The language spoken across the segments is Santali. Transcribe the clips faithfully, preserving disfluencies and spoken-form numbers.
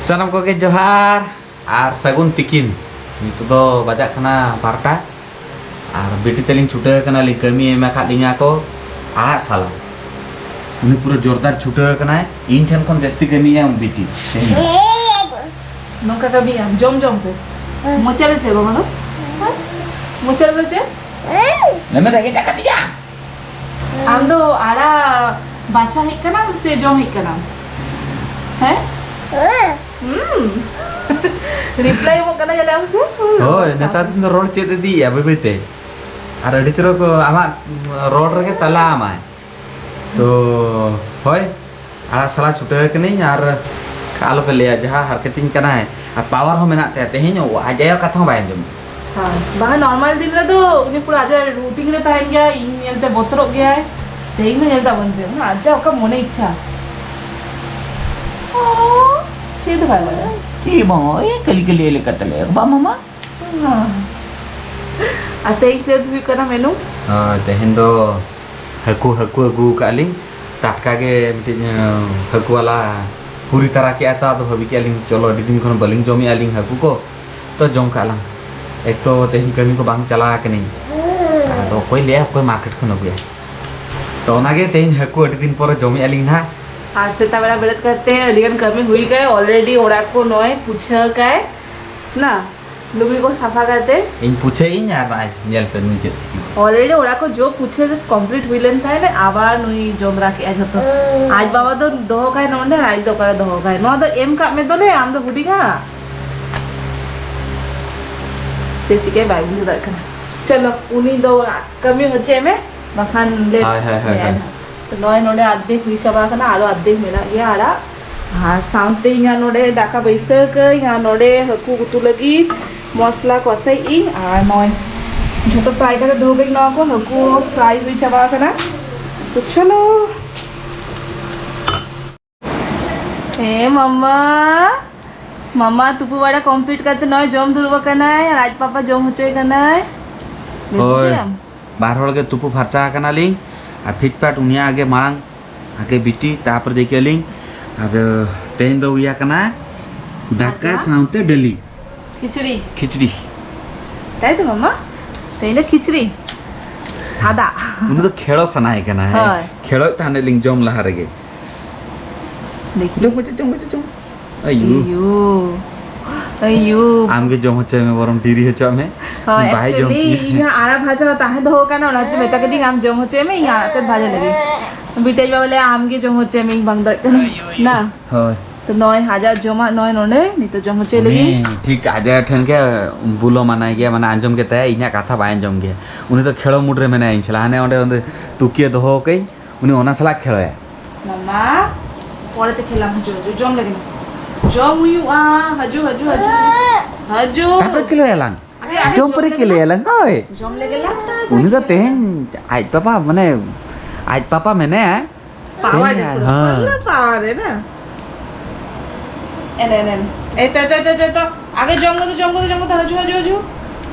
ᱥᱟᱱᱟᱢ ᱠᱚᱜᱮ ᱡᱚᱦᱟᱨ ᱟᱨ ᱥᱟᱹᱜᱩᱱ ᱛᱤᱠᱤᱱ᱾ ᱱᱤᱛᱚᱜ ᱫᱚ ᱵᱟᱡᱟᱜ ᱠᱟᱱᱟ ᱵᱟᱨᱚᱴᱟ᱾ ᱟᱨ ᱵᱤᱴᱤ ᱛᱟᱹᱞᱤᱧ ᱪᱷᱩᱴᱟᱹᱣ ᱠᱟᱱᱟ ᱞᱤᱧ, ᱠᱟᱹᱢᱤ ᱮᱢ ᱟᱠᱟᱫ ᱞᱤᱧᱟ ᱠᱚ ᱟᱲᱟᱜ ᱥᱟᱞᱟ᱾ ᱩᱱᱤ ᱯᱩᱨᱟᱹ ᱡᱳᱨᱫᱟᱨ ᱪᱷᱩᱴᱟᱹᱣ ᱠᱟᱱᱟᱭ, ᱤᱧ ᱴᱷᱮᱱ ᱠᱷᱚᱱ ᱡᱟᱹᱥᱛᱤ ᱠᱟᱹᱢᱤᱭᱟ ᱵᱤᱴᱤ ᱛᱮᱦᱮᱧ᱾ ᱱᱚᱝᱠᱟ ᱠᱟᱹᱢᱤᱭᱟᱢ ᱡᱚᱢ ᱡᱚᱢ ᱛᱮ? ᱢᱚᱪᱟ ᱨᱮ ᱪᱮᱫ ᱵᱟᱝ ᱫᱚ? ᱢᱚᱪᱟ ᱨᱮᱫᱚ ᱪᱮᱫ? ᱞᱮᱢᱮ ᱨᱮᱸᱜᱮᱡ ᱟᱠᱟᱫᱤᱧᱟ᱾ ᱟᱢ ᱫᱚ ᱟᱲᱟᱜ ᱵᱟᱪᱷᱟ ᱦᱮᱡ ᱠᱟᱱᱟᱢ ᱥᱮ ᱡᱚᱢ ᱦᱮᱡ ᱠᱟᱱᱟᱢ? ᱦᱮᱸ? ᱦᱩᱸ᱾ ᱨᱤᱯᱞᱟᱭ ᱮᱢᱚᱜ ᱠᱟᱱᱟ ᱡᱟᱱᱮ ᱟᱢ ᱥᱮ? ᱦᱩᱸ᱾ ᱦᱳᱭ, ᱱᱮᱛᱟᱨ ᱫᱤᱱ ᱫᱚ ᱨᱚᱲ ᱪᱮᱫ ᱤᱫᱤᱭᱮᱜᱼᱟ ᱵᱟᱹᱭ ᱵᱟᱹᱭ ᱛᱮ᱾ ᱟᱨ ᱟᱹᱰᱤ ᱪᱚᱨᱚᱠ ᱟᱢᱟᱜ ᱨᱚᱲ ᱨᱮᱜᱮ ᱛᱟᱞᱟ ᱟᱢᱟᱭ᱾ ᱛᱚ, ᱦᱳᱭ, ᱟᱲᱟᱜ ᱥᱟᱞᱟ ᱪᱷᱩᱴᱟᱹᱣ ᱠᱟᱹᱱᱟᱹᱧ ᱟᱨ ᱟᱞᱚᱯᱮ ᱞᱟᱹᱭᱟ, ᱡᱟᱦᱟᱸ ᱦᱟᱨᱠᱮᱛᱤᱧ ᱠᱟᱱᱟᱭ᱾ ᱟᱨ ᱯᱟᱣᱟᱨ ᱦᱚᱸ ᱢᱮᱱᱟᱜ ᱛᱟᱭᱟ, ᱛᱮᱦᱮᱧ ᱟᱡ ᱟᱭᱳ ᱠᱟᱛᱷᱟ ᱦᱚᱸ ᱵᱟᱭ ᱟᱸᱡᱚᱢ᱾ ᱦᱳᱭ, ᱵᱟᱝᱟ, ᱱᱚᱨᱢᱟᱞ ᱫᱤᱱ ᱨᱮᱫᱚ ᱩᱱᱤ ᱯᱩᱨᱟᱹ ᱟᱡᱟᱜ ᱨᱩᱴᱤᱱ ᱨᱮ ᱛᱟᱦᱮᱱ ᱜᱮᱭᱟᱭ, ᱤᱧ ᱧᱮᱞᱛᱮ ᱵᱚᱛᱚᱨᱚᱜ ᱜᱮᱭᱟᱭ᱾ ᱛᱮᱦᱮᱧ ᱫᱚ ᱧᱮᱞ ᱛᱟᱵᱚᱱ ᱯᱮ, ᱚᱱᱟ ᱟᱡᱟᱜ ᱚᱠᱟ ᱢᱚᱱᱮ ᱤᱪᱪᱷᱟ᱾ ᱚ, ᱪᱮᱫ ᱫᱚ ᱵᱟᱭ ᱵᱟᱲᱟᱭᱟ᱾ ᱪᱮᱫ ᱵᱟᱝ, ᱳᱭ ᱠᱟᱹᱞᱤ ᱠᱟᱹᱞᱤ ᱞᱮᱠᱟ ᱛᱟᱞᱮ, ᱵᱟᱝ ᱢᱟᱢᱟ? ᱟᱨ ᱛᱮᱦᱮᱧ ᱪᱮᱫ ᱦᱩᱭᱩᱜ ᱠᱟᱱᱟ ᱢᱮᱱᱩ? ᱦᱳᱭ, ᱛᱮᱦᱮᱧ ᱫᱚ ᱦᱟᱹᱠᱩ, ᱦᱟᱹᱠᱩ ᱟᱹᱜᱩ ᱟᱠᱟᱫ ᱞᱤᱧ᱾ ᱴᱟᱴᱠᱟ ᱜᱮ ᱢᱤᱫᱴᱤᱡ, ᱟᱸ, ᱦᱟᱹᱠᱩ ᱵᱟᱞᱟ ᱯᱩᱨᱤ ᱛᱟᱨᱟ ᱠᱮᱜᱼᱟ ᱛᱚ, ᱟᱫᱚ ᱵᱷᱟᱹᱵᱤ ᱠᱮᱜᱼᱟ ᱞᱤᱧ, ᱪᱚᱞᱚ, ᱟᱹᱰᱤ ᱫᱤᱱ ᱠᱷᱚᱱ ᱵᱟᱹᱞᱤᱧ ᱡᱚᱢᱮᱜᱼᱟ ᱞᱤᱧ ᱦᱟᱹᱠᱩ ᱠᱚ, ᱛᱚ ᱡᱚᱢ ᱠᱟᱜ ᱞᱟᱝ᱾ ᱮᱠ ᱛᱚ ᱛᱮᱦᱮᱧ ᱠᱟᱹᱢᱤ ᱠᱚ ᱵᱟᱝ ᱪᱟᱞᱟᱣ ᱟᱠᱟᱱᱟᱹᱧ, ᱟᱫᱚ ᱚᱠᱚᱭ ᱞᱟᱹᱭᱟ ᱚᱠᱚᱭ ᱢᱟᱨᱠᱮᱴ ᱠᱷᱚᱱ ᱟᱹᱜᱩᱭᱟ? ᱛᱚ ᱚᱱᱟᱜᱮ ᱛᱮᱦᱮᱧ ᱦᱟᱹᱠᱩ ᱟᱹᱰᱤ ᱫᱤᱱ ᱯᱚᱨᱮ ᱡᱚᱢᱮᱜᱼᱟ ᱞᱤᱧ ᱱᱟᱦᱟᱜ᱾ ᱟᱨ ᱥᱮᱛᱟᱜ ᱵᱮᱲᱟ ᱵᱮᱨᱮᱫ ᱠᱟᱛᱮ ᱟᱹᱰᱤ ᱜᱟᱱ ᱠᱟᱹᱢᱤ ᱦᱩᱭ ᱠᱟᱱᱟ, already ᱚᱲᱟᱜ ᱠᱚ ᱱᱚᱜᱼᱚᱭ ᱯᱩᱪᱷᱟᱹ ᱠᱟᱭ ᱱᱟ᱾ ᱞᱩᱜᱽᱲᱤ ᱠᱚ ᱥᱟᱯᱷᱟ ᱠᱟᱛᱮ᱾ ᱤᱧ ᱯᱩᱪᱷᱟᱹᱭᱤᱧ ᱟᱨ ᱟᱡ ᱧᱮᱞ ᱯᱮ ᱱᱩᱭ ᱪᱮᱫ ᱪᱤᱠᱟᱹ᱾ Already ᱚᱲᱟᱜ ᱠᱚ ᱡᱚ ᱯᱩᱪᱷᱟᱹ complete ᱦᱩᱭ ᱞᱮᱱ ᱛᱟᱦᱮᱸ, ᱟᱵᱟᱨ ᱱᱩᱭ ᱡᱚᱵᱽᱨᱟ ᱠᱮᱜᱼᱟᱭ ᱡᱷᱚᱛᱚ᱾ ᱟᱡ ᱵᱟᱵᱟ ᱫᱚ ᱫᱚᱦᱚ ᱠᱟᱭ ᱱᱚᱰᱮ, ᱟᱡ ᱫᱚ ᱚᱠᱟᱨᱮ ᱫᱚᱦᱚ ᱠᱟᱭ? ᱱᱚᱣᱟ ᱫᱚ ᱮᱢ ᱠᱟᱜ ᱢᱮ ᱫᱚᱞᱮ, ᱟᱢ ᱫᱚ ᱦᱩᱰᱤᱧᱟ᱾ ᱪᱮᱫ ᱪᱤᱠᱟᱹᱭ ᱵᱟᱭ ᱵᱩᱡᱷᱟᱹᱣ ᱫᱟᱲᱮᱭᱟᱜ ᱠᱟᱱᱟ᱾ ᱪᱚᱞᱚ, ᱩᱱᱤ ᱫᱚ ᱠᱟᱹᱢᱤ ᱦᱚᱪᱚᱭ ᱢᱮ, ᱵᱟᱠᱷᱟᱱ ᱞᱮ ᱦᱳᱭ, ᱦᱳᱭ, ᱦᱳᱭ, ᱧᱮᱞ ᱦᱳᱭ᱾ ᱦᱟᱸᱜ᱾ ᱛᱚ ᱱᱚᱜᱼᱚᱭ ᱱᱚᱰᱮ ᱟᱨᱫᱷᱮᱠ ᱦᱩᱭ ᱪᱟᱵᱟ ᱟᱠᱟᱱᱟ, ᱟᱨᱚ ᱟᱨᱫᱷᱮᱠ ᱢᱮᱱᱟᱜ ᱜᱮᱭᱟ ᱟᱲᱟᱜ᱾ ᱟᱨ ᱥᱟᱶᱛᱮ ᱤᱧᱟᱹᱜ ᱱᱚᱰᱮ ᱫᱟᱠᱟ ᱵᱟᱹᱭᱥᱟᱹᱣ ᱠᱟᱹᱧ, ᱟᱨ ᱱᱚᱰᱮ ᱦᱟᱹᱠᱩ ᱩᱛᱩ ᱞᱟᱹᱜᱤᱫ ᱢᱚᱥᱞᱟ ᱠᱚᱥᱮᱭ ᱤᱧ, ᱟᱨ ᱱᱚᱜᱼᱚᱭ ᱡᱷᱚᱛᱚ ᱯᱷᱨᱟᱭ ᱠᱟᱛᱮ ᱫᱚᱦᱚ ᱠᱟᱹᱧ᱾ ᱱᱚᱣᱟ ᱠᱚ ᱦᱟᱹᱠᱩ ᱯᱷᱨᱟᱭ ᱦᱩᱭ ᱪᱟᱵᱟ ᱟᱠᱟᱱᱟ᱾ ᱛᱚ ᱪᱚᱞᱚ᱾ ᱦᱮᱸ ᱢᱟᱢᱟ, ᱢᱟᱢᱟ ᱛᱩᱯᱩ ᱵᱟᱲᱟ complete ᱠᱟᱛᱮ ᱱᱚᱜᱼᱚᱭ ᱡᱚᱢ ᱫᱩᱲᱩᱵ ᱟᱠᱟᱱᱟᱭ, ᱟᱨ ᱟᱡ ᱯᱟᱯᱟ ᱡᱚᱢ ᱦᱚᱪᱚᱭ ᱠᱟᱱᱟᱭ᱾ ᱵᱮᱥ ᱦᱳᱭ᱾ ᱜᱮᱭᱟᱢ? ᱵᱟᱨ ᱦᱚᱲ ᱜᱮ ᱛᱩᱯᱩ ᱯᱷᱟᱨᱪᱟ ᱟᱠᱟᱱᱟᱞᱤᱧ, ᱟᱨ ᱯᱷᱤᱴᱯᱷᱟᱴ ᱩᱱᱤᱭᱟᱜ ᱜᱮ ᱢᱟᱲᱟᱝ ᱟᱜᱮ ᱵᱤᱴᱤ, ᱛᱟᱨᱯᱚᱨᱮ ᱫᱮᱠᱷᱮ ᱟᱹᱞᱤᱧ᱾ ᱟᱫᱚ ᱛᱮᱦᱮᱧ ᱫᱚ ᱦᱩᱭ ᱟᱠᱟᱱᱟ ᱫᱟᱠᱟ ᱟᱪᱪᱷᱟ᱾ ᱥᱟᱶᱛᱮ ᱰᱟᱹᱞᱤ᱾ ᱠᱷᱤᱪᱲᱤ᱾ ᱠᱷᱤᱪᱲᱤ᱾ ᱛᱟᱭ ᱛᱚ ᱢᱟᱢᱟ? ᱛᱮᱦᱮᱧ ᱫᱚ ᱠᱷᱤᱪᱲᱤ᱾ ᱥᱟᱫᱟ᱾ ᱩᱱᱤ ᱫᱚ ᱠᱷᱮᱲᱚ ᱥᱟᱱᱟᱭᱮ ᱠᱟᱱᱟ, ᱦᱮᱸ᱾ ᱦᱳᱭ᱾ ᱠᱷᱮᱲᱚᱭᱮᱫ ᱛᱟᱦᱮᱸᱫ ᱞᱤᱧ ᱡᱚᱢ ᱞᱟᱦᱟ ᱨᱮᱜᱮ᱾ ᱫᱮᱠᱷᱤ᱾ ᱡᱚᱢ ᱠᱚᱪᱚ, ᱡᱚᱢ ᱠᱚᱪᱚ, ᱡᱚᱢ᱾ ᱟᱭᱩ᱾ ᱟᱭᱩ᱾ ᱟᱭᱩ᱾ ᱟᱢ ᱜᱮ ᱡᱚᱢ ᱦᱚᱪᱚᱭ ᱢᱮ, ᱵᱚᱨᱚᱝ ᱰᱮᱨᱤ ᱦᱚᱪᱚᱣᱟᱜ ᱢᱮ᱾ ᱦᱳᱭ, ᱵᱟᱭ ᱡᱚᱢ actually, ᱛᱤᱧᱟᱹ᱾ ᱤᱧ ᱦᱚᱸ ᱟᱲᱟᱜ ᱵᱷᱟᱡᱟ ᱛᱟᱦᱮᱸ ᱫᱚᱦᱚ ᱠᱟᱱᱟ, ᱚᱱᱟ ᱛᱮ ᱢᱮᱛᱟ ᱠᱟᱹᱫᱤᱧ, "ᱟᱢ ᱡᱚᱢ ᱦᱚᱪᱚᱭ ᱢᱮ, ᱤᱧ ᱟᱲᱟᱜ ᱛᱮᱫ ᱵᱷᱟᱡᱟ ᱞᱮᱜᱮ᱾" ᱵᱤᱴᱟᱹᱭ ᱵᱟᱵᱟ ᱞᱟᱹᱭᱟ, "ᱟᱢ ᱜᱮ ᱡᱚᱢ ᱦᱚᱪᱚᱭ ᱢᱮ, ᱤᱧ ᱵᱟᱝ ᱫᱟᱲᱮᱭᱟᱜ ᱠᱟᱹᱱᱟᱹᱧ᱾" ᱱᱟ᱾ ᱦᱳᱭ᱾ ᱛᱚ ᱱᱚᱜᱼᱚᱭ ᱦᱟᱡᱟᱨ ᱡᱚᱢᱟᱜ ᱱᱚᱜᱼᱚᱭ ᱱᱚᱰᱮ, ᱱᱤᱛᱚᱜ ᱡᱚᱢ ᱦᱚᱪᱚᱭ ᱞᱟᱹᱜᱤᱫ᱾ ᱩᱱᱤ ᱴᱷᱤᱠ ᱟᱡᱟᱨ ᱴᱷᱮᱱ ᱜᱮ ᱵᱩᱞᱚ ᱢᱟᱱᱟᱭ ᱜᱮᱭᱟ, ᱢᱟᱱᱮ ᱟᱸᱡᱚᱢ ᱜᱮ ᱛᱟᱭᱟ, ᱤᱧᱟᱹᱜ ᱠᱟᱛᱷᱟ ᱵᱟᱭ ᱟᱸᱡᱚᱢ ᱜᱮᱭᱟ᱾ ᱩᱱᱤ ᱫᱚ ᱠᱷᱮᱲᱚ mood ᱨᱮ ᱢᱮᱱᱟᱭᱟ ᱤᱧ ᱥᱟᱞᱟᱜ, ᱦᱟᱱᱮ ᱚᱸᱰᱮ, ᱚᱸᱰᱮ ᱛᱩᱠᱤᱭᱟᱹ ᱫᱚᱦᱚ ᱠᱟᱹᱧ, ᱩᱱᱤ ᱚᱱᱟ ᱥᱟᱞᱟᱜ ᱠᱷᱮᱲᱚᱭᱟ᱾ ᱢᱟᱢᱟ, ᱯᱚᱨᱮ ᱛᱮ ᱠᱷᱮᱞᱟᱢ, ᱦᱤᱡᱩᱜ, ᱦᱤᱡᱩᱜ, ᱡᱚᱢ ᱞᱟᱹᱜᱤᱫ᱾ ᱡᱚᱢ ᱦᱩᱭᱩᱜᱼᱟ, ᱦᱤᱡᱩᱜ, ᱦᱤᱡᱩᱜ, ᱦᱤᱡᱩᱜ᱾ ᱦᱤᱡᱩᱜ᱾ ᱛᱟᱨᱯᱚᱨᱮ ᱠᱷᱮᱞ ᱦᱩᱭᱩᱜᱼᱟ ᱞᱟᱝ᱾ ᱟᱨᱮ, ᱟᱨᱮ, ᱡᱚᱢ ᱯᱚᱨᱮ ᱡᱚᱢ ᱠᱷᱮᱞ ᱞᱟᱹᱜᱤᱫ᱾ ᱦᱩᱭᱩᱜᱼᱟ ᱞᱟᱝ, ᱦᱳᱭ᱾ ᱡᱚᱢ ᱞᱟᱹᱜᱤᱫ ᱞᱟᱝ, ᱛᱟᱨᱯᱚᱨᱮ ᱩᱱᱤ ᱫᱚ ᱠᱷᱮᱞ᱾ ᱛᱮᱦᱮᱧ ᱟᱡ ᱯᱟᱯᱟ, ᱢᱟᱱᱮ, ᱟᱡ ᱯᱟᱯᱟ ᱢᱮᱱᱟᱭᱟ᱾ ᱯᱟᱣᱟᱨ ᱛᱮᱦᱮᱧ ᱨᱮ ᱟᱨ, ᱯᱩᱨᱟᱹ, ᱦᱮᱸ᱾ ᱯᱩᱨᱟᱹ ᱯᱟᱣᱟᱨ ᱨᱮ ᱱᱟ᱾ ᱮᱱᱮ, ᱮᱱᱮ, ᱮᱱᱮ᱾ ᱮ, ᱛᱚ, ᱛᱚ, ᱛᱚ, ᱛᱚ, ᱛᱚ᱾ ᱟᱜᱮ ᱡᱚᱢ ᱠᱚᱫᱚ, ᱡᱚᱢ ᱠᱚᱫᱚ, ᱡᱚᱢ ᱠᱚᱫᱚ, ᱦᱤᱡᱩᱜ, ᱦᱤᱡᱩᱜ, ᱦᱤᱡᱩᱜ᱾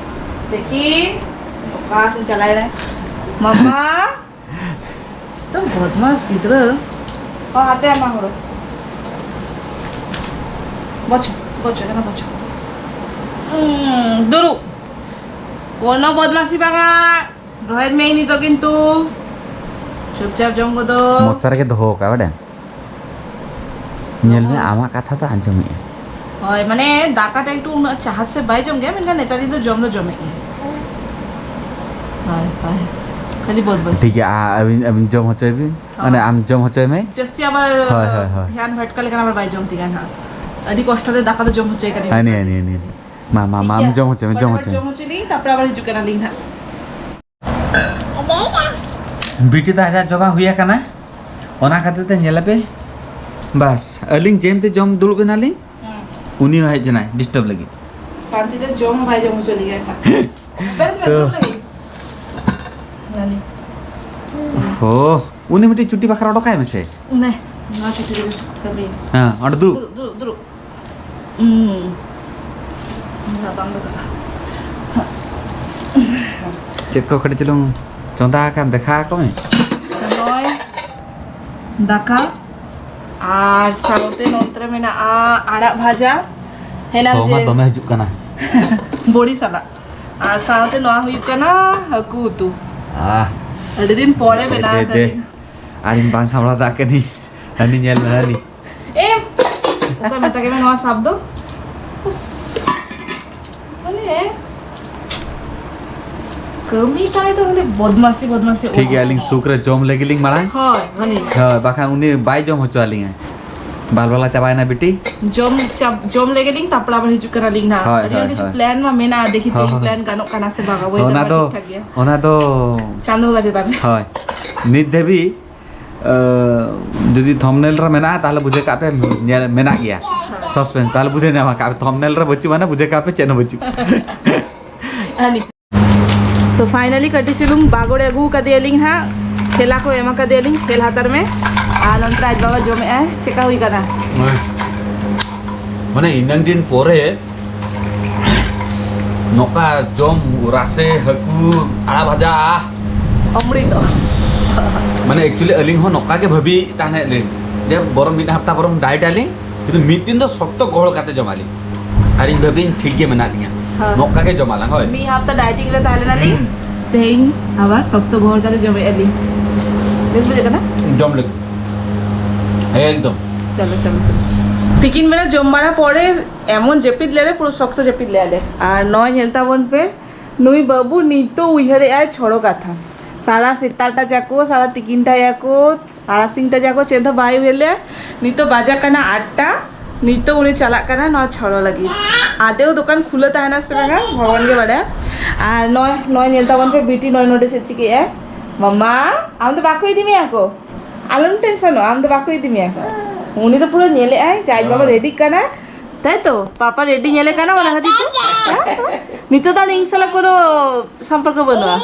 ᱫᱮᱠᱷᱤ, ᱚᱠᱟ ᱥᱮᱫ ᱪᱟᱞᱟᱣ ᱮᱱᱟᱭ? ᱢᱟᱢᱟ᱾ ᱛᱚ ᱵᱚᱫᱢᱟᱥ ᱜᱤᱫᱽᱨᱟᱹ᱾ ᱚ, ᱦᱟᱛᱮ ᱟᱢᱟ ᱦᱳᱲᱳ᱾ ᱵᱚᱪᱷᱚ, ᱵᱚᱪᱷᱚ, ᱮᱱᱟ ᱵᱚᱪᱷᱚ᱾ ᱩᱸ, ᱫᱩᱲᱩᱵ᱾ ᱠᱳᱱᱳ ᱵᱚᱫᱢᱟᱥᱤ ᱵᱟᱝᱟ᱾ ᱨᱚᱦᱮᱫ ᱢᱮ ᱱᱤᱛᱚᱜ ᱠᱤᱱᱛᱩ᱾ ᱪᱩᱯᱪᱟᱯ ᱡᱚᱢ ᱠᱚᱫᱚ᱾ ᱢᱚᱪᱟ ᱨᱮᱜᱮ ᱫᱚᱦᱚ ᱠᱟᱜᱼᱟ, ᱵᱟᱰᱟᱭᱟᱢ? ᱧᱮᱞ ᱢᱮ, ᱦᱳᱭ᱾ ᱟᱢᱟᱜ ᱠᱟᱛᱷᱟ ᱫᱚ ᱟᱸᱡᱚᱢᱮᱜᱼᱟ᱾ ᱦᱳᱭ, ᱢᱟᱱᱮ ᱫᱟᱠᱟᱴᱟ ᱮᱠᱴᱩ ᱩᱱᱟᱹᱜ ᱪᱟᱦᱟᱛ ᱥᱮ ᱵᱟᱭ ᱡᱚᱢ ᱜᱮᱭᱟ, ᱢᱮᱱᱠᱷᱟᱱ ᱱᱮᱛᱟᱨ ᱫᱤᱱ ᱫᱚ ᱡᱚᱢ ᱫᱚ ᱡᱚᱢᱮᱜ ᱜᱮᱭᱟ᱾ ᱦᱳᱭ, ᱦᱳᱭ᱾ ᱠᱷᱟᱹᱞᱤ ᱵᱚᱫ ᱵᱚᱫ᱾ ᱴᱷᱤᱠ ᱜᱮᱭᱟ, ᱟ-, ᱟᱹᱵᱤᱱ, ᱟᱹᱵᱤᱱ ᱡᱚᱢ ᱦᱚᱪᱚᱭ ᱵᱤᱱ᱾ ᱦᱳᱭ᱾ ᱢᱟᱱᱮ ᱟᱢ ᱡᱚᱢ ᱦᱚᱪᱚᱭ ᱢᱮ᱾ ᱡᱟᱹᱥᱛᱤ ᱟᱵᱟᱨ ᱦᱳᱭ, ᱦᱳᱭ, ᱦᱳᱭ᱾ ᱫᱷᱮᱭᱟᱱ ᱵᱷᱟᱴᱠᱟ ᱞᱮᱠᱷᱟᱱ ᱟᱵᱟᱨ ᱵᱟᱭ ᱡᱚᱢ ᱛᱤᱧᱟ ᱱᱟᱦᱟᱜ᱾ ᱟᱹᱰᱤ ᱠᱚᱥᱴᱚ ᱛᱮ ᱫᱟᱠᱟ ᱫᱚ ᱡᱚᱢ ᱦᱚᱪᱚᱭ ᱠᱟᱱᱟᱧ᱾ ᱦᱟᱹᱱᱤ, ᱦᱟᱹᱱᱤ, ᱦᱟᱹᱱᱤ᱾ ᱢᱟ, ᱢᱟ, ᱢᱟ, ᱴᱷᱤᱠ ᱟᱢ ᱜᱮᱭᱟ᱾ ᱡᱚᱢ ᱦᱚᱪᱚᱭ ᱢᱮ, ᱡᱚᱢ ᱯᱷᱚᱴᱟᱯᱷᱚᱴ ᱦᱚᱪᱚᱭ ᱢᱮ᱾ ᱡᱚᱢ ᱦᱚᱪᱚᱭ ᱞᱤᱧ, ᱛᱟᱨᱯᱚᱨᱮ ᱟᱵᱟᱨ ᱦᱤᱡᱩᱜ ᱠᱟᱱᱟᱞᱤᱧ ᱱᱟᱦᱟᱜ᱾ ᱵᱤᱴᱤ ᱫᱚ ᱟᱡᱟᱜ ᱡᱚᱢᱟᱜ ᱦᱩᱭ ᱟᱠᱟᱱᱟ, ᱚᱱᱟ ᱠᱷᱟᱹᱛᱤᱨ ᱛᱮ ᱧᱮᱞ ᱟᱯᱮ, ᱵᱟᱥ, ᱟᱹᱞᱤᱧ ᱡᱮᱢᱛᱮ ᱡᱚᱢ ᱫᱩᱲᱩᱵ ᱮᱱᱟᱞᱤᱧ, ᱦᱩᱸ᱾ ᱩᱱᱤ ᱦᱚᱸ ᱦᱮᱡ ᱮᱱᱟᱭ disturb ᱞᱟᱹᱜᱤᱫ᱾ ᱥᱟᱱᱛᱤ ᱛᱮ ᱡᱚᱢ ᱦᱚᱸ ᱵᱟᱭ ᱡᱚᱢ ᱦᱚᱪᱚ ᱞᱤᱧᱟ ᱮᱱᱠᱷᱟᱱ᱾ ᱵᱮᱨᱮᱫ ᱢᱮ, ᱛᱚ᱾ ᱫᱩᱲᱩᱵ ᱞᱟᱹᱜᱤᱫ᱾ ᱱᱟᱱᱤ᱾ ᱦᱳ, ᱩᱱᱤ ᱢᱤᱫᱴᱤᱡ ᱪᱩᱴᱤ ᱵᱟᱠᱷᱨᱟ ᱚᱰᱚᱠᱟᱭ ᱢᱮᱥᱮ᱾ ᱱᱮ, ᱱᱚᱣᱟ ᱪᱩᱴᱤ ᱨᱮ ᱠᱟᱹᱢᱤ᱾ ᱦᱮᱸ, ᱚᱸᱰᱮ ᱫᱩᱲᱩᱵ᱾ ᱫᱩᱲᱩᱵ, ᱫᱩᱲᱩᱵ, ᱫᱩᱲᱩᱵ᱾ ᱦᱩᱸ᱾ ᱚᱱᱟ ᱵᱟᱝ ᱞᱟᱜᱟᱜᱼᱟ᱾ ᱪᱮᱫ ᱠᱚ ᱠᱟᱹᱴᱤᱡ ᱪᱩᱞᱩᱝ ᱪᱚᱸᱫᱟ ᱟᱠᱟᱱ ᱫᱮᱠᱷᱟ ᱟᱠᱚ ᱢᱮ᱾ ᱱᱚᱜᱼᱚᱭ ᱫᱟᱠᱟ, ᱟᱨ ᱥᱟᱶᱛᱮ ᱱᱚᱱᱛᱮ ᱨᱮ ᱢᱮᱱᱟᱜᱼᱟ ᱟᱲᱟᱜ ᱵᱷᱟᱡᱟ, ᱦᱮᱱᱟᱝ ᱥᱚ ᱢᱟ ᱡᱮ ᱫᱚᱢᱮ ᱦᱤᱡᱩᱜ ᱠᱟᱱᱟ᱾ ᱵᱚᱲᱤ ᱥᱟᱞᱟᱜ, ᱟᱨ ᱥᱟᱶᱛᱮ ᱱᱚᱣᱟ ᱦᱩᱭᱩᱜ ᱠᱟᱱᱟ ᱦᱟᱹᱠᱩ ᱩᱛᱩ᱾ ᱟᱦ᱾ ᱟᱹᱰᱤ ᱫᱤᱱ ᱯᱚᱨᱮ ᱫᱮ, ᱵᱮᱱᱟᱣ ᱫᱮ, ᱫᱮ᱾ ᱠᱟᱹᱫᱟᱹᱧ᱾ ᱟᱨᱤᱧ ᱵᱟᱝ ᱥᱟᱢᱵᱲᱟᱣ ᱫᱟᱲᱮᱭᱟᱜ ᱠᱟᱹᱱᱟᱹᱧ᱾ ᱦᱟᱹᱱᱤ ᱧᱮᱞ ᱢᱮ, ᱦᱟᱹᱱᱤ᱾ ᱮ, ᱚᱠᱚᱭ ᱢᱮᱛᱟ ᱠᱮ ᱢᱮ ᱱᱚᱣᱟ ᱥᱟᱵ ᱫᱚ? ᱢᱟᱱᱮ, ᱠᱟᱹᱢᱤ ᱛᱟᱭ ᱫᱚ ᱦᱟᱱᱮ ᱵᱚᱫᱢᱟᱥᱤ, ᱵᱚᱫᱢᱟᱥᱤ᱾ ᱴᱷᱤᱠ ᱜᱮᱭᱟ, ᱟᱹᱞᱤᱧ ᱥᱩᱠ ᱨᱮ ᱡᱚᱢ ᱞᱮᱜᱮ ᱞᱤᱧ ᱢᱟᱲᱟᱝ᱾ ᱦᱳᱭ, ᱦᱟᱹᱱᱤ᱾ ᱦᱳᱭ, ᱵᱟᱠᱷᱟᱱ ᱩᱱᱤ ᱵᱟᱭ ᱡᱚᱢ ᱦᱚᱪᱚ ᱟᱹᱞᱤᱧᱟᱭ᱾ ᱵᱟᱞᱵᱟᱞᱟ ᱪᱟᱵᱟᱭᱮᱱᱟ ᱵᱤᱴᱤ᱾ ᱡᱚᱢ ᱪᱟᱵ-, ᱡᱚᱢ ᱞᱮᱜᱮ ᱞᱤᱧ, ᱛᱟᱯᱚᱨ ᱟᱵᱟᱨ ᱦᱤᱡᱩᱜ ᱠᱟᱱᱟᱞᱤᱧ ᱱᱟᱦᱟᱜ᱾ ᱦᱳᱭ, ᱟᱹᱞᱤᱧᱟᱜ ᱦᱳᱭ, ᱠᱤᱪᱷᱩ ᱦᱳᱭ᱾ ᱯᱞᱮᱱ ᱢᱟ ᱢᱮᱱᱟᱜᱼᱟ, ᱫᱮᱠᱷᱤ ᱦᱳᱭ, ᱛᱮᱦᱮᱧ ᱦᱳᱭ᱾ ᱯᱞᱮᱱ ᱜᱟᱱᱚᱜ ᱠᱟᱱᱟ ᱥᱮ ᱵᱟᱝᱟ, ᱚᱱᱟ ᱚᱭᱮᱫᱟᱨ ᱢᱟ ᱫᱚ, ᱴᱷᱤᱠ ᱴᱷᱟᱠ ᱜᱮᱭᱟ᱾ ᱚᱱᱟ ᱫᱚ ᱪᱟᱸᱫᱳ ᱵᱚᱸᱜᱟ ᱪᱮᱛᱟᱱ ᱨᱮ᱾ ᱦᱳᱭ᱾ ᱱᱤᱛ ᱫᱷᱟᱹᱵᱤᱡ, ᱟᱹ, ᱡᱩᱫᱤ ᱛᱷᱟᱢᱵᱽᱱᱮᱞ ᱨᱮ ᱢᱮᱱᱟᱜᱼᱟ, ᱛᱟᱦᱚᱞᱮ ᱵᱩᱡᱷᱟᱹᱣ ᱠᱟᱜ ᱯᱮ, ᱧᱮᱞ, ᱢᱮᱱᱟᱜ ᱜᱮᱭᱟ᱾ ᱦᱳᱭ᱾ ᱥᱟᱥᱯᱮᱱᱥ, ᱛᱟᱦᱚᱞᱮ ᱵᱩᱡᱷᱟᱹᱣ ᱧᱟᱢ ᱠᱟᱜ ᱯᱮ᱾ ᱛᱷᱟᱢᱵᱽᱱᱮᱞ ᱨᱮ ᱵᱟᱹᱪᱩᱜ, ᱢᱟᱱᱮ ᱵᱩᱡᱷᱟᱹᱣ ᱠᱟᱜ ᱯᱮ, ᱪᱮᱫ ᱦᱚᱸ ᱵᱟᱹᱪᱩᱜ᱾ ᱟᱨ ᱱᱤᱛ-, ᱛᱚ, finally ᱠᱟᱹᱴᱤᱡ ᱪᱩᱞᱩᱝ ᱵᱟᱜᱚᱲ ᱟᱹᱜᱩ ᱠᱟᱫᱮᱭᱟᱞᱤᱧ ᱦᱟᱸᱜ, ᱠᱷᱮᱞᱟ ᱠᱚ ᱮᱢ ᱠᱟᱫᱮᱭᱟᱞᱤᱧ, ᱠᱷᱮᱞ ᱦᱟᱛᱟᱲ ᱢᱮ᱾ ᱟᱨ ᱱᱚᱱᱛᱮ ᱟᱡ ᱵᱟᱵᱟ ᱡᱚᱢᱮᱜᱼᱟᱭ, ᱪᱮᱫᱠᱟ ᱦᱩᱭ ᱠᱟᱱᱟ? ᱢᱟᱱᱮ ᱤᱱᱟᱹᱝ ᱫᱤᱱ ᱯᱚᱨᱮ ᱱᱚᱝᱠᱟ ᱡᱚᱢ, ᱨᱟᱥᱮ ᱦᱟᱹᱠᱩ, ᱟᱲᱟᱜ ᱵᱷᱟᱡᱟ᱾ ᱚᱢᱨᱤᱛ᱾ ᱢᱟᱱᱮ actually ᱟᱹᱞᱤᱧ ᱦᱚᱸ ᱱᱚᱝᱠᱟ ᱜᱮ ᱵᱷᱟᱹᱵᱤᱭᱮᱫ ᱛᱟᱦᱮᱸᱫ ᱞᱤᱧ ᱡᱮ ᱵᱚᱨᱚᱢ ᱢᱤᱫ ᱦᱟᱯᱛᱟ ᱵᱚᱨᱚᱢ diet ᱟᱹᱞᱤᱧ, ᱠᱤᱱᱛᱩ ᱢᱤᱫ ᱫᱤᱱ ᱫᱚ ᱥᱚᱠᱛᱚ ᱜᱚᱦᱚᱲ ᱠᱟᱛᱮ ᱡᱚᱢᱟᱞᱤᱧ᱾ ᱟᱨ ᱤᱧ ᱵᱷᱟᱹᱵᱤᱭᱟᱹᱧ ᱴᱷᱤᱠ ᱜᱮ ᱢᱮᱱᱟᱜ ᱞᱤᱧᱟ᱾ ᱦᱮᱸ᱾ ᱱᱚᱝᱠᱟ ᱜᱮ ᱡᱚᱢᱟᱞᱟᱝ, ᱦᱳᱭ᱾ ᱢᱤᱫ ᱦᱟᱯᱛᱟ dieting ᱨᱮ ᱛᱟᱦᱮᱸ ᱞᱮᱱᱟᱞᱤᱧ, ᱦᱩᱸ᱾ ᱛᱮᱦᱮᱧ ᱟᱵᱟᱨ ᱥᱚᱠᱛᱚ ᱜᱚᱦᱚᱲ ᱠᱟᱛᱮ ᱡᱚᱢᱮᱫᱼᱟ ᱞᱤᱧ᱾ ᱵᱮᱥ ᱵᱩᱡᱷᱟᱹᱜ ᱠᱟᱱᱟ? ᱡᱚᱢ ᱞᱟᱹᱜᱤᱫ᱾ ᱮᱠᱫᱚᱢ᱾ ᱪᱚᱞᱚ, ᱪᱚᱞᱚ, ᱪᱚᱞᱚ᱾ ᱛᱤᱠᱤᱱ ᱵᱮᱲᱟ ᱡᱚᱢ ᱵᱟᱲᱟ ᱯᱚᱨᱮ ᱮᱢᱚᱱ ᱡᱟᱹᱯᱤᱫ ᱞᱮᱫᱟ, ᱯᱩᱨᱟᱹ ᱥᱚᱠᱛᱚ ᱡᱟᱹᱯᱤᱫ ᱞᱮᱫᱟ ᱞᱮ᱾ ᱟᱨ ᱱᱚᱜᱼᱚᱭ ᱧᱮᱞ ᱛᱟᱵᱚᱱ ᱯᱮ, ᱱᱩᱭ ᱵᱟᱹᱵᱩ ᱱᱤᱛᱚᱜ ᱩᱭᱦᱟᱹᱨᱮᱫ ᱟᱭ ᱪᱷᱚᱲᱚ ᱠᱟᱛᱷᱟ᱾ ᱥᱟᱨᱟ ᱥᱮᱛᱟᱜ ᱴᱟ ᱡᱟᱠᱚ, ᱥᱟᱨᱟ ᱛᱤᱠᱤᱱ ᱴᱟ ᱡᱟᱠᱚ, ᱛᱟᱨᱟᱥᱤᱧ ᱴᱟ ᱡᱟᱠᱚ, ᱪᱮᱫ ᱦᱚᱸ ᱵᱟᱭ ᱩᱭᱦᱟᱹᱨ ᱞᱮᱫᱟ᱾ ᱱᱤᱛᱚᱜ ᱵᱟᱡᱟᱜ ᱠᱟᱱᱟ ᱟᱴ ᱴᱟ, ᱱᱤᱛᱚᱜ ᱩᱱᱤ ᱪᱟᱞᱟᱜ ᱠᱟᱱᱟ ᱱᱚᱣᱟ ᱪᱷᱚᱲᱚ ᱞᱟᱹᱜᱤᱫ᱾ ᱟᱫᱮᱣ ᱫᱚᱠᱟᱱ ᱠᱷᱩᱞᱟᱹ ᱛᱟᱦᱮᱱᱟ ᱥᱮ ᱵᱟᱝᱟ, ᱵᱷᱚᱜᱚᱵᱟᱱ ᱜᱮ ᱵᱟᱲᱟᱭᱟ᱾ ᱟᱨ ᱱᱚᱜᱼᱚᱭ, ᱱᱚᱜᱼᱚᱭ ᱧᱮᱞ ᱛᱟᱵᱚᱱ ᱯᱮ, ᱵᱤᱴᱤ ᱱᱚᱜᱼᱚᱭ ᱱᱚᱰᱮ ᱪᱮᱫ ᱪᱤᱠᱟᱹᱭᱮᱫᱼᱟᱭ᱾ ᱢᱟᱢᱟ, ᱟᱢ ᱫᱚ ᱵᱟᱠᱚ ᱤᱫᱤ ᱢᱮᱭᱟ ᱠᱚ, ᱟᱞᱚᱢ ᱴᱮᱱᱥᱚᱱᱚᱜᱼᱟ, ᱟᱢ ᱫᱚ ᱵᱟᱠᱚ ᱤᱫᱤ ᱢᱮᱭᱟ ᱠᱚ᱾ ᱩᱱᱤ ᱫᱚ ᱯᱩᱨᱟᱹ ᱧᱮᱞᱮᱫᱼᱟᱭ ᱡᱮ ᱟᱡ ᱵᱟᱵᱟ ᱨᱮᱰᱤᱜ ᱠᱟᱱᱟ, ᱛᱟᱭ ᱛᱚ? ᱯᱟᱯᱟ ᱨᱮᱰᱤ ᱧᱮᱞᱮ ᱠᱟᱱᱟ, ᱚᱱᱟ ᱠᱷᱟᱹᱛᱤᱨ ᱛᱮ᱾ ᱦᱮᱸ? ᱱᱤᱛᱚᱜ ᱫᱚ ᱟᱨ ᱤᱧ ᱥᱟᱞᱟᱜ ᱠᱳᱱᱳ ᱥᱚᱢᱯᱚᱨᱠᱚ ᱵᱟᱹᱱᱩᱜᱼᱟ᱾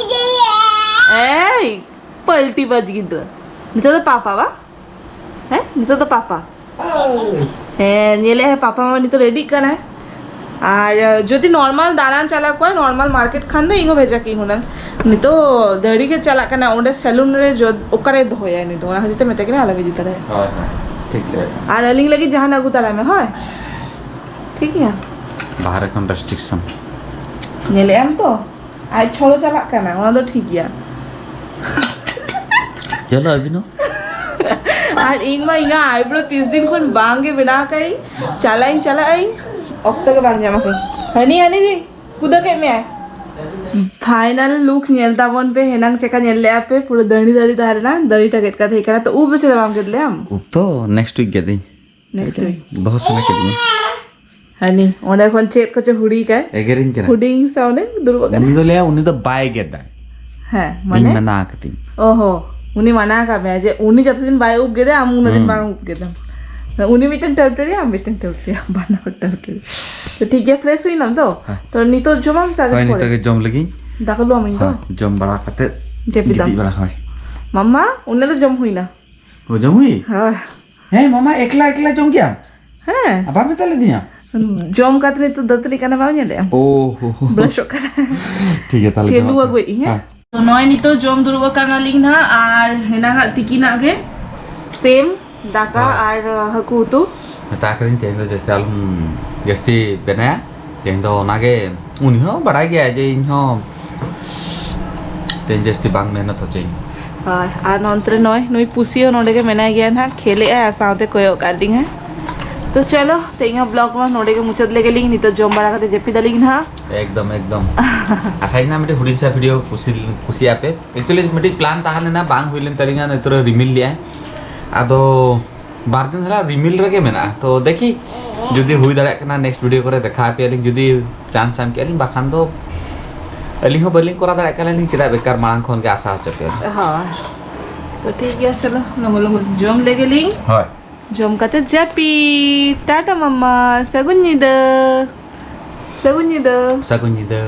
ᱮᱭ, ᱯᱟᱞᱴᱤ ᱵᱟᱡᱽ ᱜᱤᱫᱽᱨᱟᱹ᱾ ᱱᱤᱛᱚᱜ ᱫᱚ ᱯᱟᱯᱟ ᱵᱟ? ᱦᱮᱸ, ᱱᱤᱛᱚᱜ ᱫᱚ ᱯᱟᱯᱟ᱾ ᱦᱮᱸ, ᱧᱮᱞᱮᱫ ᱦᱮᱸ, ᱯᱟᱯᱟ ᱢᱟ ᱱᱤᱛᱚᱜ ᱨᱮᱰᱤᱜ ᱠᱟᱱᱟᱭ᱾ ᱟᱨ ᱡᱩᱫᱤ normal ᱫᱟᱬᱟᱱ ᱪᱟᱞᱟᱣ ᱠᱚᱜᱼᱟ, normal market ᱠᱷᱟᱱ ᱫᱚ ᱤᱧ ᱦᱚᱸ ᱵᱷᱮᱡᱟ ᱠᱤᱧ ᱦᱩᱱᱟᱹᱝ᱾ ᱱᱤᱛᱚᱜ ᱫᱟᱲᱤ ᱜᱮ ᱪᱟᱞᱟᱜ ᱠᱟᱱᱟ, ᱚᱸᱰᱮ salon ᱨᱮ ᱡᱚ-, ᱚᱠᱟᱨᱮ ᱫᱚᱦᱚᱭᱟ ᱱᱤᱛᱚᱜ? ᱚᱱᱟ ᱠᱷᱟᱹᱛᱤᱨ ᱛᱮ ᱢᱮᱛᱟ ᱠᱤᱱᱟ ᱟᱞᱚᱢ ᱤᱫᱤ ᱛᱟᱨᱟᱭᱟ᱾ ᱦᱳᱭ, ᱦᱳᱭ᱾ ᱴᱷᱤᱠ ᱜᱮᱭᱟ᱾ ᱟᱨ ᱟᱹᱞᱤᱧ ᱞᱟᱹᱜᱤᱫ ᱡᱟᱦᱟᱱᱟᱜ ᱟᱹᱜᱩ ᱛᱟᱨᱟᱭ ᱢᱮ, ᱦᱳᱭ? ᱴᱷᱤᱠ ᱜᱮᱭᱟ᱾ ᱵᱟᱦᱨᱮ ᱠᱷᱚᱱ ᱨᱮᱥᱴᱨᱤᱠᱥᱚᱱ᱾ ᱧᱮᱞᱮᱫ ᱟᱢ ᱛᱚ, ᱟᱡ ᱪᱷᱚᱞᱚ ᱪᱟᱞᱟᱜ ᱠᱟᱱᱟ, ᱚᱱᱟ ᱫᱚ ᱴᱷᱤᱠ ᱜᱮᱭᱟ᱾ ᱪᱚᱞᱚ ᱟᱹᱵᱤᱱ ᱦᱚᱸ᱾ ᱟᱨ ᱤᱧ ᱢᱟ ᱤᱧᱟᱹᱜ ᱟᱭᱵᱨᱳ ᱛᱤᱥ ᱫᱤᱱ ᱠᱷᱚᱱ ᱵᱟᱝ ᱜᱮ ᱵᱮᱱᱟᱣ ᱠᱟᱜ ᱤᱧ᱾ ᱪᱟᱞᱟᱜ ᱤᱧ, ᱪᱟᱞᱟᱜ ᱤᱧ, ᱚᱠᱛᱚ ᱜᱮ ᱵᱟᱝ ᱧᱟᱢ ᱟᱠᱟᱫᱟᱹᱧ᱾ ᱦᱟᱹᱱᱤ, ᱦᱟᱹᱱᱤ ᱫᱤ, ᱠᱩᱫᱟᱹ ᱠᱮᱫ ᱢᱮᱭᱟᱭ᱾ ᱯᱷᱟᱭᱱᱟᱞ ᱞᱩᱠ ᱧᱮᱞ ᱛᱟᱵᱚᱱ ᱯᱮ᱾ ᱦᱮᱱᱟᱝ ᱪᱮᱠᱟ ᱧᱮᱞ ᱞᱮᱜᱼᱟ ᱯᱮ? ᱯᱩᱨᱟᱹ ᱫᱟᱹᱲᱤ ᱫᱟᱹᱲᱤ ᱛᱟᱦᱮᱸ ᱞᱮᱱᱟ, ᱫᱟᱹᱲᱤ ᱴᱟ ᱜᱮᱫ ᱠᱟᱛᱮ ᱦᱮᱡ ᱠᱟᱱᱟ᱾ ᱛᱚ ᱩᱵ ᱫᱚ ᱪᱮᱫᱟᱜ ᱵᱟᱢ ᱜᱮᱫ ᱞᱮᱜᱼᱟ ᱟᱢ? ᱩᱵ ᱛᱚ ᱱᱮᱠᱥᱴ ᱣᱤᱠ ᱜᱮᱫᱤᱧ᱾ ᱱᱮᱠᱥᱴ ᱣᱤᱠ᱾ ᱫᱚᱦᱚ ᱥᱟᱱᱟ ᱠᱮᱫᱤᱧᱟ᱾ ᱦᱟᱹᱱᱤ ᱚᱸᱰᱮ ᱠᱷᱚᱱ ᱪᱮᱫ ᱠᱚᱪᱚ ᱦᱩᱲᱤ ᱠᱟᱭ᱾ ᱮᱜᱮᱨᱤᱧ ᱠᱟᱱᱟ᱾ ᱦᱩᱰᱤᱧ ᱥᱟᱶ ᱚᱸᱰᱮ ᱫᱩᱲᱩᱵ ᱟᱠᱟᱱᱟ᱾ ᱩᱱᱤ ᱫᱚ ᱞᱟᱹᱭᱟ, ᱩᱱᱤ ᱫᱚ ᱵᱟᱭ ᱜᱮᱫᱟ᱾ ᱦᱮᱸ, ᱤᱧ ᱢᱟᱱᱮ? ᱢᱟᱱᱟ ᱟᱠᱟᱫᱤᱧ᱾ ᱚᱦᱚ, ᱩᱱᱤ ᱢᱟᱱᱟ ᱟᱠᱟᱫ ᱢᱮᱭᱟ ᱡᱮ ᱩᱱᱤ ᱡᱚᱛᱚ ᱫᱤᱱ ᱵᱟᱭ ᱩᱵ ᱜᱮᱫᱟ, ᱟᱢ ᱩᱱᱟᱹᱜ ᱫᱤᱱ ᱦᱩᱸ᱾ ᱵᱟᱝ ᱩᱵ ᱜᱮᱫᱟᱢ᱾ ᱩᱱᱤ ᱢᱤᱫᱴᱮᱱ ᱴᱟᱹᱣᱴᱟᱹᱲᱤ, ᱟᱢ ᱢᱤᱫᱴᱮᱱ ᱴᱟᱹᱣᱴᱟᱹᱲᱤ, ᱟᱢ ᱵᱟᱱᱟ ᱦᱚᱲ ᱴᱟᱹᱣᱴᱟᱹᱲᱤ᱾ ᱛᱚ ᱴᱷᱤᱠ ᱜᱮᱭᱟ, ᱯᱷᱨᱮᱥ ᱦᱩᱭᱱᱟᱢ ᱛᱚ? ᱦᱮᱸ᱾ ᱛᱚ ᱱᱤᱛᱚᱜ ᱡᱚᱢᱟᱢ ᱥᱮ ᱟᱨ ᱦᱳᱭ, ᱯᱚᱨᱮ? ᱱᱤᱛᱚᱜ ᱜᱮ ᱡᱚᱢ ᱞᱟᱹᱜᱤᱫ᱾ ᱫᱟᱠᱟ ᱞᱩ ᱟᱢ ᱤᱧ ᱫᱚ? ᱦᱳᱭ, ᱡᱚᱢ ᱵᱟᱲᱟ ᱠᱟᱛᱮ ᱡᱟᱹᱯᱤᱫᱟᱢ᱾ ᱜᱤᱛᱤᱡ ᱵᱟᱲᱟ, ᱦᱳᱭ᱾ ᱢᱟᱢᱟ, ᱩᱱᱤ ᱫᱚ ᱡᱚᱢ ᱦᱩᱭᱱᱟ᱾ ᱚ, ᱡᱚᱢ ᱦᱩᱭ? ᱦᱳᱭ᱾ ᱦᱮᱸ, ᱢᱟᱢᱟ, ᱮᱠᱞᱟ ᱮᱠᱞᱟ ᱡᱚᱢ ᱠᱮᱜᱼᱟᱢ? ᱦᱮᱸ᱾ ᱟᱨ ᱵᱟᱢ ᱢᱮᱛᱟ ᱞᱮᱫᱤᱧᱟ? ᱡᱚᱢ ᱠᱟᱛᱮ ᱱᱤᱛᱚᱜ ᱫᱟᱹᱛᱟᱹᱱᱤ ᱠᱟᱱᱟ, ᱵᱟᱢ ᱧᱮᱞᱮᱜᱼᱟ? ᱳ ᱦᱳ ᱦᱳ᱾ ᱵᱨᱟᱥᱚᱜ ᱠᱟᱱᱟ᱾ ᱴᱷᱤᱠ ᱜᱮᱭᱟ, ᱛᱟᱦᱞᱮ ᱛᱮᱞᱩ ᱡᱚᱢᱟᱜ ᱠᱚ᱾ ᱟᱹᱜᱩᱭᱮᱫ ᱤᱧ, ᱦᱮᱸ? ᱦᱮᱸ᱾ ᱛᱚ ᱱᱚᱜᱼᱚᱭ ᱱᱤᱛᱚᱜ ᱡᱚᱢ ᱫᱩᱲᱩᱵ ᱟᱠᱟᱱᱟᱞᱤᱧ ᱱᱟᱦᱟᱜ, ᱟᱨ ᱦᱮᱱᱟᱝᱟᱜ ᱛᱤᱠᱤᱱᱟᱜ ᱜᱮ ᱥᱮᱢ ᱫᱟᱠᱟ ᱦᱳᱭ᱾ ᱟᱨ, ᱟᱸ, ᱦᱟᱹᱠᱩ ᱩᱛᱩ᱾ ᱢᱮᱛᱟ ᱠᱟᱹᱫᱟᱹᱧ ᱛᱮᱦᱮᱧ ᱫᱚ ᱡᱟᱹᱥᱛᱤ ᱟᱞᱚᱢ ᱡᱟᱹᱥᱛᱤ ᱵᱮᱱᱟᱭᱟ, ᱛᱮᱦᱮᱧ ᱫᱚ ᱚᱱᱟᱜᱮ᱾ ᱩᱱᱤ ᱦᱚᱸ ᱵᱟᱲᱟᱭ ᱜᱮᱭᱟᱭ ᱡᱮ ᱤᱧ ᱦᱚᱸ ᱛᱮᱦᱮᱧ ᱡᱟᱹᱥᱛᱤ ᱵᱟᱝ ᱢᱮᱦᱱᱚᱛ ᱦᱚᱪᱚᱧ᱾ ᱦᱳᱭ, ᱟᱨ ᱱᱚᱱᱛᱮ ᱨᱮ ᱱᱚᱜᱼᱚᱭ ᱱᱩᱭ ᱯᱩᱥᱤ ᱦᱚᱸ ᱱᱚᱰᱮ ᱜᱮ ᱢᱮᱱᱟᱭ ᱜᱮᱭᱟ ᱱᱟᱦᱟᱜ, ᱠᱷᱮᱞᱮᱜᱼᱟᱭ ᱟᱨ ᱥᱟᱶᱛᱮ ᱠᱚᱭᱚᱜ ᱠᱟᱫ ᱞᱤᱧᱟᱭ᱾ ᱛᱚ ᱪᱚᱞᱚ, ᱛᱮᱦᱮᱧᱟᱜ ᱵᱞᱚᱜ ᱢᱟ ᱱᱚᱰᱮ ᱜᱮ ᱢᱩᱪᱟᱹᱫ ᱞᱮᱜᱮ ᱞᱤᱧ, ᱱᱤᱛᱚᱜ ᱡᱚᱢ ᱵᱟᱲᱟ ᱠᱟᱛᱮ ᱡᱟᱹᱯᱤᱫ ᱟᱹᱞᱤᱧ ᱱᱟᱦᱟᱜ᱾ ᱮᱠᱫᱚᱢ, ᱮᱠᱫᱚᱢ᱾ ᱟᱥᱟᱭ ᱠᱟᱱᱟ ᱢᱤᱫᱴᱮᱱ ᱦᱩᱰᱤᱧ ᱥᱟ ᱵᱷᱤᱰᱤᱭᱳ ᱠᱩᱥᱤ, ᱠᱩᱥᱤᱭᱟᱜᱼᱟ ᱯᱮ᱾ Actually ᱢᱤᱫᱴᱤᱡ plan ᱛᱟᱦᱮᱸ ᱞᱮᱱᱟ, ᱵᱟᱝ ᱦᱩᱭ ᱞᱮᱱ ᱛᱟᱹᱞᱤᱧᱟ, ᱱᱤᱛᱚᱜ ᱨᱮ ᱨᱤᱢᱤᱞ ᱞᱮᱜᱼᱟᱭ᱾ ᱟᱫᱚ ᱵᱟᱨ ᱫᱤᱱ ᱫᱷᱟᱨᱟ ᱨᱤᱢᱤᱞ ᱨᱮᱜᱮ ᱢᱮᱱᱟᱜᱼᱟ᱾ ᱛᱚ ᱫᱮᱠᱷᱤ, ᱡᱩᱫᱤ ᱦᱩᱭ ᱫᱟᱲᱮᱭᱟᱜ ᱠᱟᱱᱟ, next video ᱠᱚᱨᱮ ᱫᱮᱠᱷᱟᱣ ᱟᱯᱮᱭᱟᱞᱤᱧ, ᱡᱩᱫᱤ chance ᱧᱟᱢ ᱠᱮᱜᱼᱟ ᱞᱤᱧ, ᱵᱟᱠᱷᱟᱱ ᱫᱚ ᱟᱹᱞᱤᱧ ᱦᱚᱸ ᱵᱟᱹᱞᱤᱧ ᱠᱚᱨᱟᱣ ᱫᱟᱲᱮᱭᱟᱜ ᱠᱟᱱᱟ ᱞᱤᱧ, ᱪᱮᱫᱟᱜ ᱵᱮᱠᱟᱨ ᱢᱟᱲᱟᱝ ᱠᱷᱚᱱ ᱜᱮ ᱟᱥᱟ ᱦᱚᱪᱚ ᱯᱮᱭᱟ᱾ ᱦᱳᱭ, ᱛᱚ ᱴᱷᱤᱠ ᱜᱮᱭᱟ, ᱪᱚᱞᱚ ᱞᱚᱜᱚᱱ ᱞᱚᱜᱚᱱ ᱡᱚᱢ ᱞᱮᱜᱮ ᱞᱤᱧ᱾ ᱦᱳᱭ᱾ ᱡᱚᱢ ᱠᱟᱛᱮ ᱡᱟᱹᱯᱤᱫ᱾ ᱴᱟᱴᱟ ᱢᱟᱢᱟ, ᱥᱟᱹᱜᱩᱱ ᱧᱤᱫᱟᱹ᱾ ᱥᱟᱹᱜᱩᱱ ᱧᱤᱫᱟᱹ᱾ ᱥᱟᱹᱜᱩᱱ ᱧᱤᱫᱟᱹ᱾